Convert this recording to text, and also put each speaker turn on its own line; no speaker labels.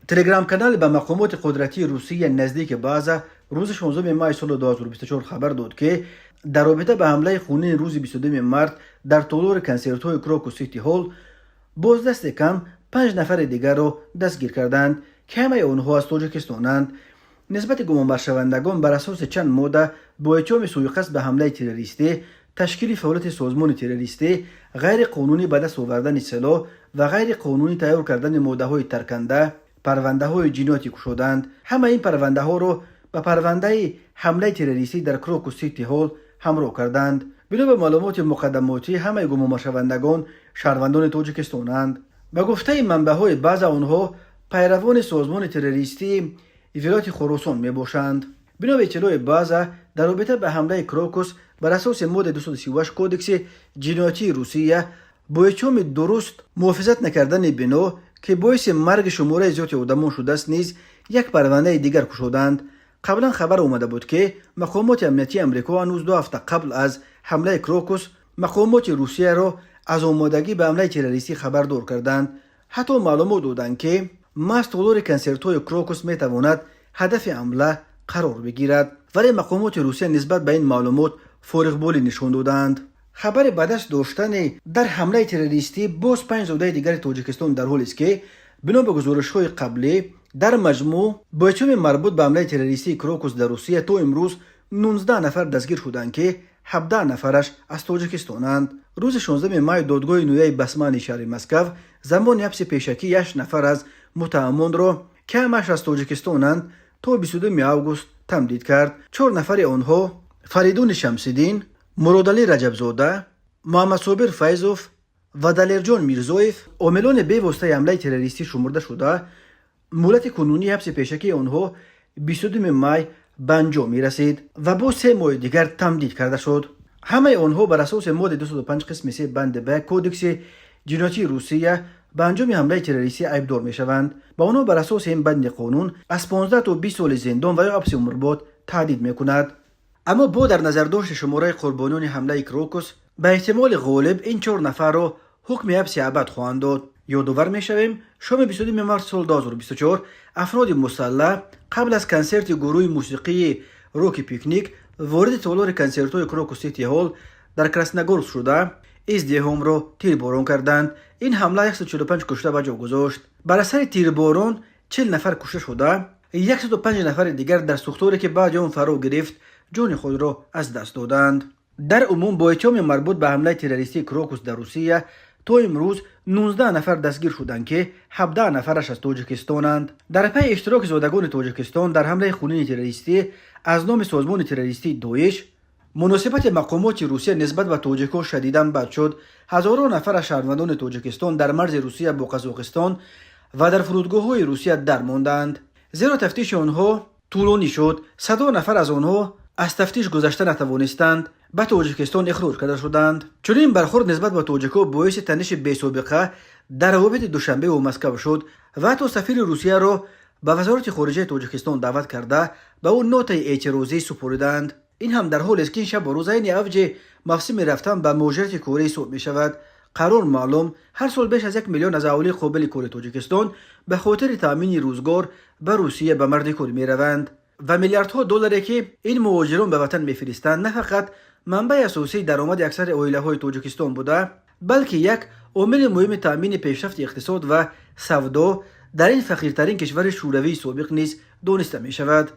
Телеграм-канали ба мақомоти қудратии Русия наздики «База» рӯзи 16 май соли 2024 хабар дод, ки дар робита ба ҳамлаи хунини рӯзи 22 март дар толори консертҳои Крокус Сити Ҳол боз дасти кам панҷ нафари дигарро дастгир карданд, ки ҳамаи онҳо аз Тоҷикистонанд. Нисбати гумонбаршавандагон бар асоси чанд модда бо иттиҳоми сӯиқасд ба ҳамлаи террористӣ, ташкили фаъолияти созмони террористӣ, ғайриқонунӣ ба даст овардани силоҳ ва ғайриқонунӣ тайёр кардани моддаҳои тарканда парвандаҳои ҷиноятӣ кушоданд. Ҳамаи ин парвандаҳоро ба парвандаи ҳамлаи террористӣ дар Крокус Сити Ҳол ҳамроҳ карданд. Бино ба маълумоти муқаддамотӣ, ҳамаи гумонбаршавандагон шаҳрвандони Тоҷикистонанд. Ба гуфтаи манбаъҳои «База», онҳо пайравони созмони террористии Вилояти Хуросон мебошанд. Бино ба иттилои «База», дар робита ба ҳамлаи Крокус бар асоси моддаи 238 Кодекси ҷиноятии Русия бо иттиҳоми дуруст муҳофизат накардани бино, ки боиси марги шумораи зиёди одамон шудааст, низ як парвандаи дигар кушоданд. Қаблан хабар омада буд, ки мақомоти амниятии Амрико ҳанӯз 2 ҳафта қабл аз ҳамлаи Крокус мақомоти Русияро аз омодагӣ ба ҳамлаи террористӣ хабардор карданд. Ҳатто маълумот доданд, ки маҳз толори консертҳои Крокус метавонад ҳадафи ҳамла қарор бигирад, вале мақомоти Русия нисбат ба ин маълумот фориғболӣ нишон доданд. Хабари ба даст доштани дар ҳамлаи террористӣ боз панҷ зодаи дигари Тоҷикистон дар ҳолест, ки бино ба гузоришҳои қаблӣ, дар маҷмӯъ бо иттиҳоми марбут ба ҳамлаи террористии Крокус дар Русия то имрӯз 19 нафар дастгир шуданд, ки 17 нафараш аз Тоҷикистонанд. Рӯзи 16 май додгоҳи ноҳияи Басмани шаҳри Москав замони ҳабси пешакии ҳашт нафар аз муттаҳамонро, ки ҳамааш аз Тоҷикистонанд, то 22 август тамдид кард. Чор нафари онҳо, Фаридуни Шамсиддин, Муродалӣ Раҷабзода, Муҳаммадсобир Файзов ва Далерҷон Мирзоев, омилони бевоситаи ҳамлаи террористӣ шумурда шуда, муҳлати кунунии ҳабси пешакии онҳо 22 май ба анҷом мерасид ва боз 3 моҳи дигар тамдид карда шуд. Ҳамаи онҳо бар асоси моддаи 205 қисми 3 банди б Кодекси ҷиноятии Русия ба анҷоми ҳамлаи террористӣ айбдор мешаванд. Ба онҳо бар асоси ин банди қонун аз 15 то 20 соли зиндон ва ё ҳабси умрбод таҳдид мекунад. Аммо бо дар назардошти шумораи қурбониёни ҳамлаи Крокус, ба эҳтимоли ғолиб ин чор нафарро ҳукми ҳабси абад хоҳанд дод. Ёдовар мешавем, шоми 22 март соли 2024 афроди мусаллаҳ қабл аз консерти гурӯҳи мусиқии роки «Пикник» вориди толори консертҳои Крокус Сити Ҳол дар Красногорск шуда, издиҳомро тирборон карданд. Ин ҳамла 145 кушта ба ҷо гузошт. Бар асари тирборон 40 нафар кушта шуда, 105 нафари дигар дар сӯхторе, ки баъди он фаро гирифт, ҷони худро аз даст доданд. Дар умум бо иттиҳоми марбут ба ҳамлаи террористии Крокус дар Русия то имрӯз 19 нафар дастгир шуданд, ки 17 нафараш аз Тоҷикистонанд. Дар пайи иштироки зодагони Тоҷикистон дар ҳамлаи хунини террористӣ аз номи созмони террористии Доиш, муносибати мақомоти Русия нисбат ба тоҷикҳо шадидан бад шуд. Ҳазорон нафар аз шаҳрвандони Тоҷикистон дар марзи Русия бо Қазоқистон ва дар фурудгоҳҳои Русия дармонданд, зеро тафтиши онҳо тӯлонӣ шуд. Садҳо нафар аз онҳо аз тафтиш гузашта натавонистанд, ба Тоҷикистон ихроҷ карда шуданд. Чунин бархӯрд нисбат ба тоҷикҳо боиси таниши бесобиқа дар равобити Душанбеву Москав шуд ва ҳатто сафири Русияро ба Вазорати хориҷаи Тоҷикистон даъват карда, ба ӯ нотаи эътирозӣ супориданд. Ин ҳам дар ҳолест, ки ин шабу рӯз айни авҷи мавсими рафтан ба муҳоҷирати корӣ ҳисоб мешавад. Қарор маълум, ҳар сол беш аз 1 миллион аз аҳолии қобили кори Тоҷикистон ба хотири таъмини рӯзгор ба Русия ба мардикорӣ мераванд ва миллиардҳо долларе, ки ин муҳоҷирон ба ватан мефиристанд, на фақат манбаи асосии даромади аксари оилаҳои Тоҷикистон буда, балки як омили муҳими таъмини пешрафти иқтисод ва савдо дар ин фақиртарин кишвари Шӯравии собиқ низ дониста мешавад.